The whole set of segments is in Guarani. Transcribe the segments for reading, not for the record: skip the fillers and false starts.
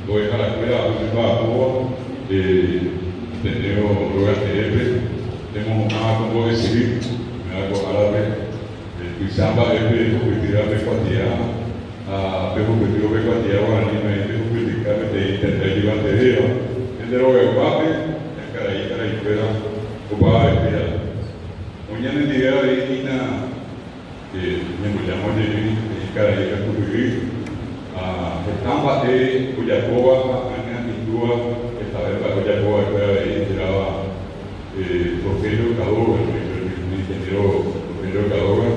Mbo'eharakuéra oñemba'apóva Ateneo róga teépe emohu'ãva ko mbo'esyry, upéva ko árape tuicha mba'épe ehupytýva pe kuatia ha pehupytývo pe kuatia guaraníme oĩ pehupytyka peteĩ tenda ijyvatevéva ñande rogayguápe ña karai karaikuéra opavavete Oĩ ñanendive avei hína Ñembojáma ojejy peteĩ karai katupyry ha heta mba'e ojapóva ha ág̃a itúva hetave mba'e ojapo va'ekue avei hérava Rogelio Cadogan, ingeniero Rogelio Cadogan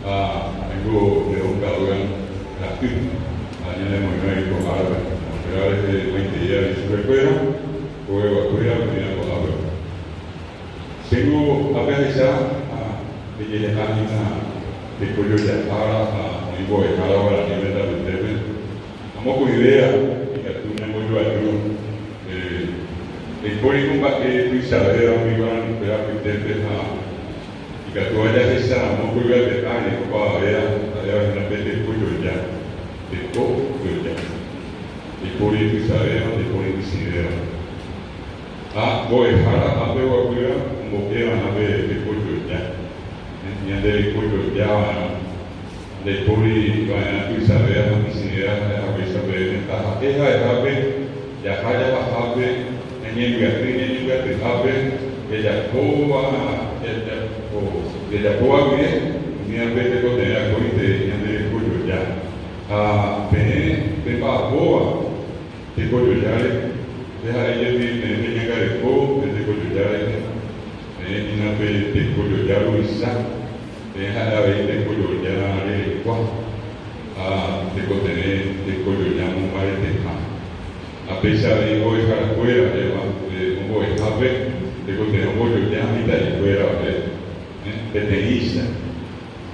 ha ha'éngo León Cadogan ra'y ha ñanemoirũ avei ko árape. Upéva rehe maitei avei chupekuéra, hogaguakuéra oĩva ko'ápe. Chéngo ápe ahecha ha pejehe'a hína tekojojahára ha oĩ mbo'ehára guarani pende apytépe, ha mokõivéa ikatu ñambojoaju ndaipóri ko mba'e tuichavéva umi guaranikuéra apytépe ha ikatúva jahecha ramo ko yvate ári opavavéa ha'éva hína pe tekojoja, tekojoja. Ndaipóri tuichavéva, ndaipóri michĩvéva. Ha mbo'ehára ápe oguapýva ombo'eva'erã pe tekojoja, ñande rekojoja va'erã, ndaipóri va'erã tuichavéva ha michĩvéva ha'e haguéicha peẽme, taha'e ha'ehápe, jaha jahahápe, ñañembyaty ñañembyatyhápe, jajapóva jajapóva guive, umívape tekotevẽ akóinte ñande rekojoja. Ha peẽ pemba'apóva Tekojojáre, nde ha'e jepi peẽ peñangareko pe tekojoja rehe, peẽ hína pe tekojoja ruvicha, peẽ ha'e avei tekojoja rerekua ha tekotevẽ tekojoja mombareteha. Ha péicha avei mbo'eharakuéra jeva pe ombo'ehápe tekotevẽ ombojoja mitã'ikuérape peteĩcha.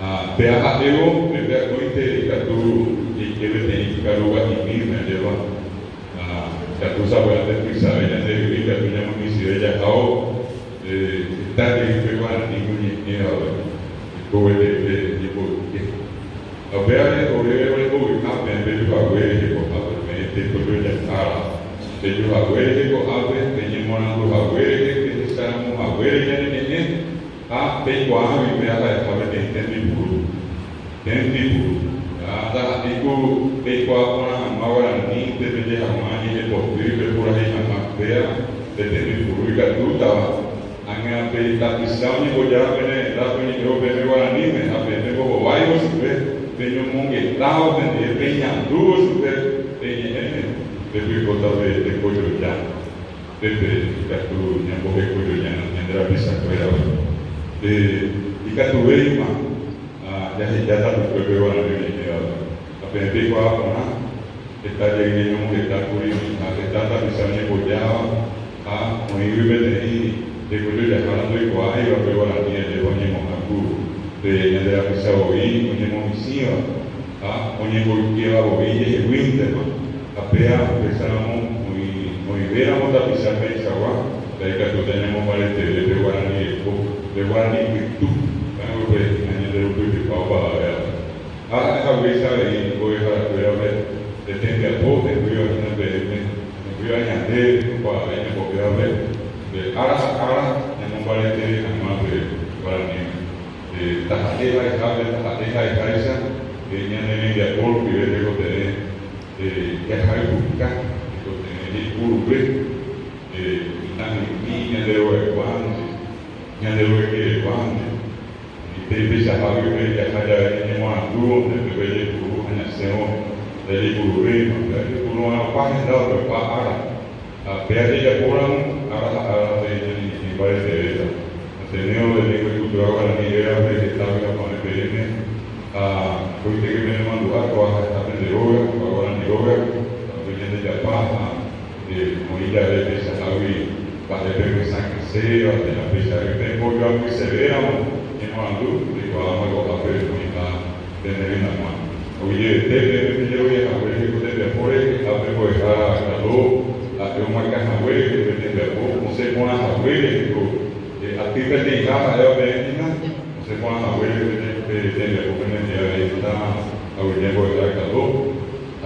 Ha pe aha'évo pepe akóinte ikatu jaike peteĩ karugua'imíme ajépa, ha ikatu sapy'ánte tuichave ñande yvy ikatu ñamomichĩve jahávo heta jey pe guarani oñe'ẽvape oiko gueteri pe ñemboyke. Ha upévare oréve orembovy'a peẽ pejuhague rehe ko'ápe, peẽ tekojojahára, pejuhague rehe ko'ápe, peñemoarandu hague rehe, pehecharamo haguére ñane ñe'ẽ, Ha peikuaágui péa ha'eha peteĩ tembipuru. Tembipuru. Ha ndaha'éi ku peikuaa porã hag̃ua guaranínte peje hag̃ua ñe'ẽpoty pepurahéi hag̃ua péa pe tembipuru ikatútava. Ág̃a pe tapicha oñembojáva pene rendápe oñe'ẽvo peẽme guaraníme ha peẽ pembohováivo chupe, peñomongetávo pendie, peñandúvo chupe pe ñe'ẽme, pepykóta pe tekojoja. Pépe ikatu ñambohekojoja ñande rapichakuérape. Pe ikatuvéima jaheja tapykuépe guarani oñe'ẽvape. Ha peẽ peikuaa porã, heta jey ñañomongeta kuri oĩha heta tapicha oñembojáva ha oĩgui peteĩ tekojojahára ndoikuaáiva pe guarani ajépa oñemo'ã ku pe ñande rapicha voi oñemomichĩva ha oñemboykéva voi ijeheguíntema. Ha péa upéicharamo oĩvéramo tapicha peichagua, ndaikatúta ñamombareteve pe guarani reko, pe guarani pytu, ka'aguy pe hína ñande rupytypa opavave aty. Ha ha'e haguéicha avei mbo'eharakuérape pe tembiapo hembýva hína peẽme, hembýva ñande opavave ñambo'évape, pe ára ha ára ñamombareteve hag̃ua pe guaraníme. Taha'e ha'ehápe, taha'e ha'eháicha, ñane rembiapo rupive tekotevẽ jahayhuka, tekotevẽ jaipuruve mitãmimi ñande rogaguánte, ñande rogakereguánte. Anítei peichahágui pe jaha jave ñañemoarandúvonte pépe jaipuru ha ñasẽvo ndajaipuruvéima. Upéva jaipuru'arã opa hendávape, opa ára. Ha péa jajapóramo, ára ha árape ñaneñe'ẽ mbaretevéta. Ateneo de Lengua y Cultura Guarani rérape heta vy'apavẽ peẽme ha koitéke penemandu'a kóva ha'eha pende róga, kóva Guarani róga, ha upe ñandejapa ha oĩ jave peichahágui mba'e pemyesakãséva térã peichahágui pembojoapysevéramo ñemoarandu, peikuaáma ko'ápe oĩha pene rendaguã. Oguejevete peẽme pejeroviahague rehe ko tembiapo rehe, ha pembo'eha Kalo ha'e omoakãhague rehe pe tembiapo, osẽ porã hague rehe ko aty peteĩha ha'éva peẽ hína, osẽ porã hague rehe pe tembiapo penendive avei heta aguyje mbo'ehára Kalo,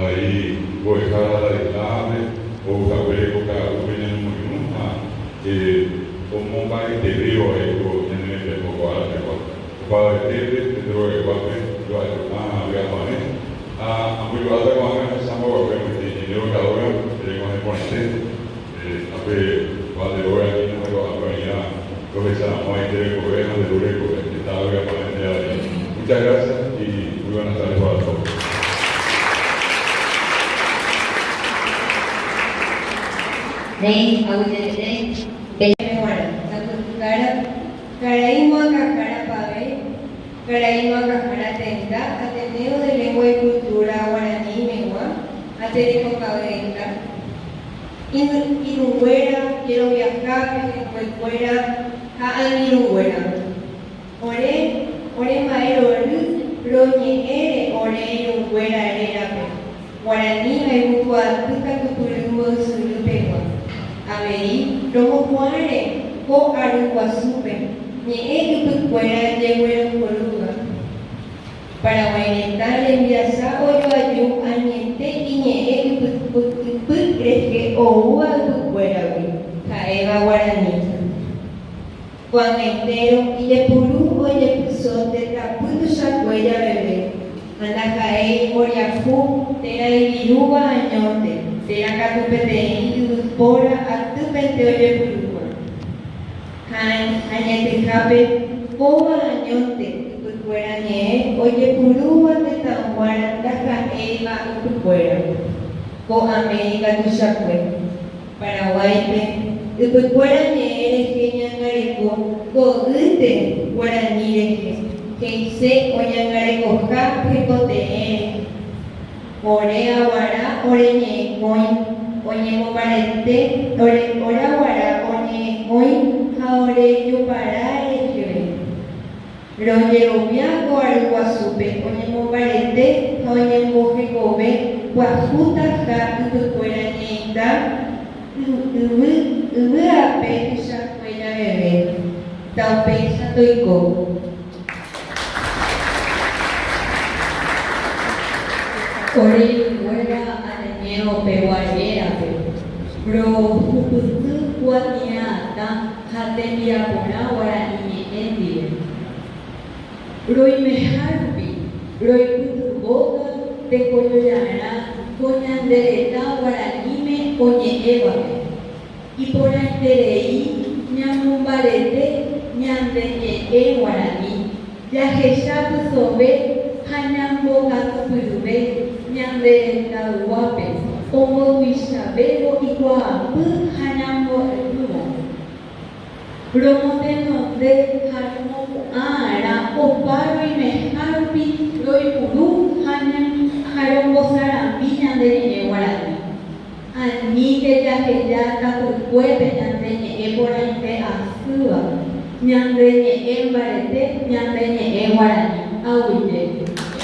avei mbo'ehára Ladislao-pe. Rovy'ase ápe Valde róga hína ha ko'ápe oĩva rohecharamo aite rekove ha nde ru rekove. Heta vy'apavẽ nde avei. Muchas gracias y muy buenas tardes para todos. Néi, aguyjevete, péicha g̃uarã. Sãmbyhyhára, karai moakãhára pavẽ, karai moakãhára tenda, Ateneo de Lengua y Cultura Guarani megua ha Terekoka'yrenda, irũnguéra, jeroviaha, pehẽnguekuéra ha angirũnguéra. Ore, ore mba'e rory roñe'ẽre ore irũnguéra rérape, Guarani ha yvykuaaty katupyry mboysyry pegua. Avei, romohu'ãre ko ary guasúpe, ñe'ẽ ypykuéra jeguerohorýva. Paraguái retã rembiasa ojoaju añete iñe'ẽ ypy rehe oúva ypykuéragui, ha'éva guarani. Ko'ag̃aitérõ ijepuru ojepyso tetãpy tuichakue javeve, ha ndaha'éi imboriahu térã ivirúva añónte, térã katu peteĩ yvypóra atýpente ojepurúva. Ha añetehápe kóva añónte ypykuéra ñe'ẽ ojepurúva tetãyguára ndaha'éiva ypykuéra, ko Amérika tuichakue. Paraguáipe, ypykuéra ñe'ẽ rehe ñangareko ko'ýte guarani rehe, he'ise oñangarekoha hekote'ẽ rehe. Ore aguara ore ñe'ẽkõi oñemombarete ore aguara oñe'ẽkõi ha ore jopara reheve. Rojerovia ko ary guasúpe oñemombarete ha oñembohekove pyahútaha ypykuéra ñe'ẽita yvy yvy ape tuichakue javeve. Taupéicha toiko. Ore irũnguéra Ateneo pegua rérape, rohupyty kuatia'atã ha tembiaporã guarani ñe'ẽ ndive. Roimeha rupi roipytyvõta tekojojarã ko ñande retã guaraníme oñe'ẽvape. Iporãiterei ñamombarete ñande ñe'ẽ guarani, jahecha pysove ha ñambokatupyryve ñande retãyguápe ombotuichavévo ikuaapy ha ñambo'epývo. Romotenonde ha romopu'ã'arã opa roimeha rupi roipuru ha rombosarambi ñande ñe'ẽ guarani. Aníke jaheja tapykuépe ñande ñe'ẽ porãite asýva, ñande ñe'ẽ mbarete, ñande ñe'ẽ guarani. Aguyje.